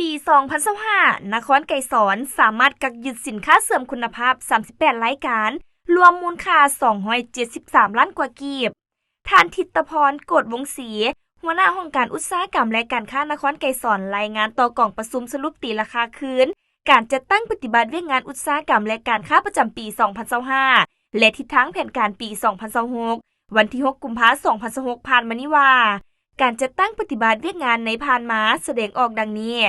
ປີສອງພັນຊາວຫ້າ ນະຄອນໄກສອນສາມາດກັກຍຶດສິນຄ້າເສື່ອມຄຸນນະພາບສາມສິບແປດລາຍການ ລວມມູນຄ່າສອງຮ້ອຍເຈັດສິບສາມລ້ານກວ່າກີບ. ທ່ານ ທິດຕະພອນ ໂກດວົງສີ ຫົວໜ້າຫ້ອງການອຸດສາຫະກຳ ແລະ ການຄ້ານະຄອນໄກສອນ ລາຍງານຕໍ່ກອງປະຊຸມສະຫຼຸບຕີລາຄາຄືນ ການຈັດຕັ້ງປະຕິບັດວຽກງານອຸດສາຫະກຳ ແລະ ການຄ້າປະຈຳປີສອງພັນຊາວຫ້າ ແລະ ທິດທາງແຜນການປີສອງພັນຊາວຫົກ ວັນທີຫົກ ກຸມພາ ສອງພັນຊາວຫົກ ຜ່ານມານີ້ວ່າ ການຈັດຕັ້ງປະຕິບັດວຽກງານໃນຜ່ານມາສະແດງອອກດັ່ງນີ້: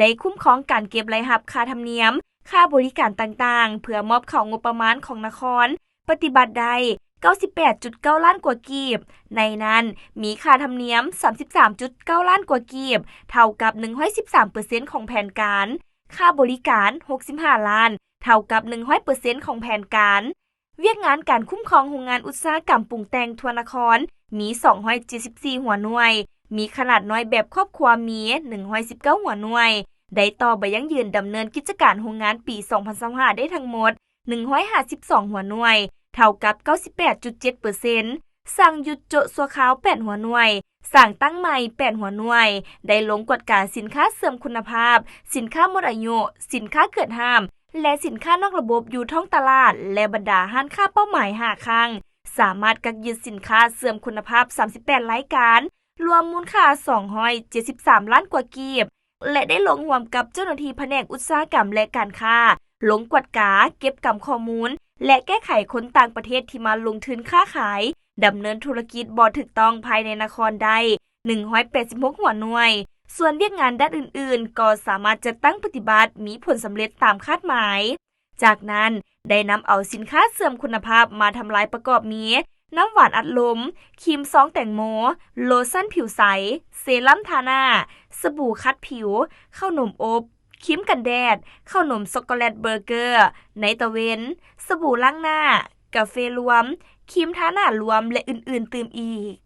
ໄດ້ຄຸ້ມຄອງການເກັບລາຍຮັບຄ່າທຳນຽມ, ຄ່າບໍລິການຕ່າງໆ ເພື່ອມອບເຂົ້າງົບປະມານຂອງນະຄອນ ປະຕິບັດໄດ້ ເກົ້າສິບແປດຈຸດເກົ້າລ້ານກວ່າກີບ, ໃນນັ້ນມີຄ່າທຳນຽມ ສາມສິບສາມຈຸດເກົ້າລ້ານກວ່າກີບ ເທົ່າກັບ ໜຶ່ງຮ້ອຍສິບສາມເປີເຊັນຂອງແຜນການ, ຄ່າບໍລິການ ຫົກສິບຫ້າລ້ານ ເທົ່າກັບ ໜຶ່ງຮ້ອຍເປີເຊັນຂອງແຜນການ. ວຽກງານການຄຸ້ມຄອງໂຮງງານອຸດສາຫະກຳປຸງແຕ່ງທົ່ວນະຄອນມີສອງຮ້ອຍເຈັດສິບສີ່ຫົວໜ່ວຍ, ມີຂະໜາດນ້ອຍແບບຄອບຄົວມີໜຶ່ງຮ້ອຍສິບເກົ້າຫົວໜ່ວຍ, ໄດ້ຕໍ່ໃບຢັ້ງຢືນດຳເນີນກິດຈະການໂຮງງານປີສອງພັນຊາວຫ້າໄດ້ທັງໝົດໜຶ່ງຮ້ອຍຫ້າສິບສອງຫົວໜ່ວຍ, ເທົ່າກັບເກົ້າສິບແປດຈຸດເຈັດເປີເຊັນ, ສັ່ງຢຸດໂຈະຊົ່ວຄາວແປດຫົວໜ່ວຍ, ສ້າງຕັ້ງໃໝ່ແປດຫົວໜ່ວຍ, ໄດ້ລົງກວດກາສິນຄ້າເສື່ອມຄຸນນະພາບ, ສິນຄ້າໝົດອາຍຸ, ສິນຄ້າເກີດຫ້າມ ແລະ ສິນຄ້ານອກລະບົບຢູ່ທ້ອງຕະຫຼາດ ແລະ ບັນດາຮ້ານຄ້າເປົ້າໝາຍຫ້າຄັ້ງ, ສາມາດກັກຍຶດສິນຄ້າເສື່ອມຄຸນນະພາບສາມສິບແປດລາຍການ, ລວມມູນຄ່າສອງຮ້ອຍເຈັດສິບສາມລ້ານກວ່າກີບ ແລະ ໄດ້ລົງຮ່ວມກັບເຈົ້າໜ້າທີ່ພະແນກອຸດສາຫະກຳ ແລະ ການຄ້າ ລົງກວດກາ, ເກັບກຳຂໍ້ມູນ ແລະ ແກ້ໄຂຄົນຕ່າງປະເທດທີ່ມາລົງທຶນຄ້າຂາຍ, ດຳເນີນທຸລະກິດບໍ່ຖືກຕ້ອງພາຍໃນນະຄອນໄດ້ ໜຶ່ງຮ້ອຍແປດສິບຫົກຫົວໜ່ວຍ, ສ່ວນວຽກງານດ້ານອື່ນໆ ກໍສາມາດຈັດຕັ້ງປະຕິບັດມີຜົນສຳເລັດຕາມຄາດໝາຍ. ຈາກນັ້ນໄດ້ນຳເອົາສິນຄ້າເສື່ອມຄຸນນະພາບມາທຳລາຍປະກອບມີ ນ້ຳຫວານອັດລົມ, ຄຣີມຊອງແຕງໂມ, ໂລຊັນຜິວໃສ, ເຊຣຳທາໜ້າ, ສະບູຂັດຜິວ, ເຂົ້າໜົມອົບ, ຄຣີມກັນແດດ, ເຂົ້າໜົມຊັອກໂກແລັດເບີເກີ, ໃນຕາເວັນ, ສະບູລ້າງໜ້າ, ກາເຟລວມ, ຄຣີມທາໜ້າລວມ ແລະ ອື່ນໆຕື່ມອີກ.